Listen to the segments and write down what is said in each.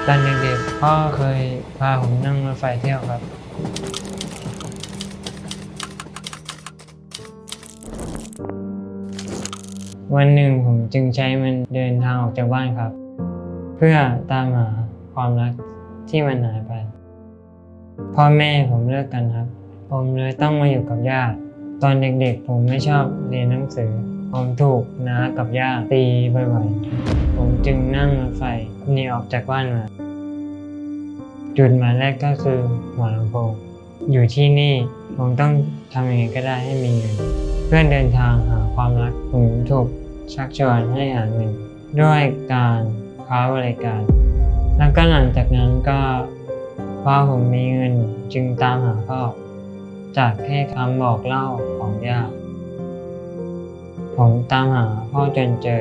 ຕອນເດັກໆ ພໍ່ເຄີຍພາຜົມນັ່ງລົດໄຟທ່ຽວຄັບ. ວັນໜຶ່ງ ຜົມຈຶ່ງໃຊ້ມັນເດີນທາງອອກຈາກບ້ານຄັບ ເພື່ອຕາມຫາຄວາມຮັກທີ່ມັນຫາຍໄປ. ພໍ່ແມ່ຜົມເລີກກັນຄັບ. ຜົມເລີຍຕ້ອງມາຢູ່ກັບຍ່າ. ຕອນເດັກໆ ຜົມໄມ່ຊອບຮຽນໜັງສື. ຜົມຖືກນ້າກັບຍ່າຕີບ່ອຍໆ. ຜົມຈຶ່ງນັ່ງລົດໄຟໜີອອກຈາກບ້ານມາ. ຈຸດໝາຍແລກກໍຄືຫົວລຳໂພງ. ຢູ່ທີ່ນີ້ ຜົມຕ້ອງທຳຍັງໄງກໍໄດ້ໃຫ້ມີເງິນ ເພື່ອເດີນທາງຫາຄວາມຮັກ. ຜົມຖືກຊັກຊວນໃຫ້ຫາເງິນດ້ວຍການຄ້າບໍລິການ ແລ້ວກໍຫຼັງຈາກນັ້ນກໍ ພໍຜົມມີເງິນຈຶ່ງຕາມຫາພໍ່ ຈາກແຄ່ຄຳບອກເລົ່າຂອງຍ່າ. ຜົມຕາມຫາພໍ່ຈົນເຈີ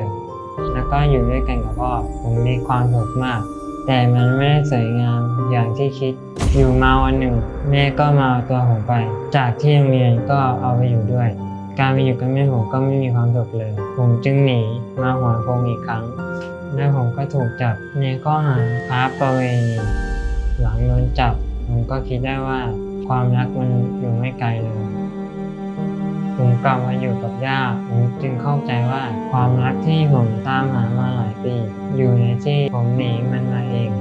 ແລ້ວກໍຢູ່ດ້ວຍກັນກັບພໍ່. ຜົມມີຄວາມສຸກມາກ ແຕ່ມັນໄມ່ໄດ້ສວຍງາມຢ່າງທີ່ຄິດ. ຢູ່ມາວັນໜຶ່ງ ແມ່ກໍມາເອົາຕົວຜົມໄປຈາກທີ່ໂຮງຮຽນ ກໍເອົາໄປຢູ່ດ້ວຍ. ການໄປຢູ່ກັບແມ່ ຜົມກໍໄມ່ມີຄວາມສຸກເລີຍ. ຜົມຈຶ່ງໜີມາຫົວລຳໂພງອີກຄັ້ງ ແລະ ຜົມກໍຖືກຈັບໃນຂໍ້ຫາຄ້າປະເວນີ. ຫຼັງໂດນຈັບ ຜົມກໍຄິດໄດ້ວ່າຄວາມຮັກມັນຢູ່ໄມ່ໄກເລີຍ. ຜົມກັບມາຢູ່ກັບຍ່າ ຜົມຈຶ່ງເຂົ້າໃຈວ່າຄວາມຮັກທີ່ຜົມຕາມຫາມາຫຼາຍປີ ຢູ່ໃນທີ່ຜົມໜີມັນມາເອງ.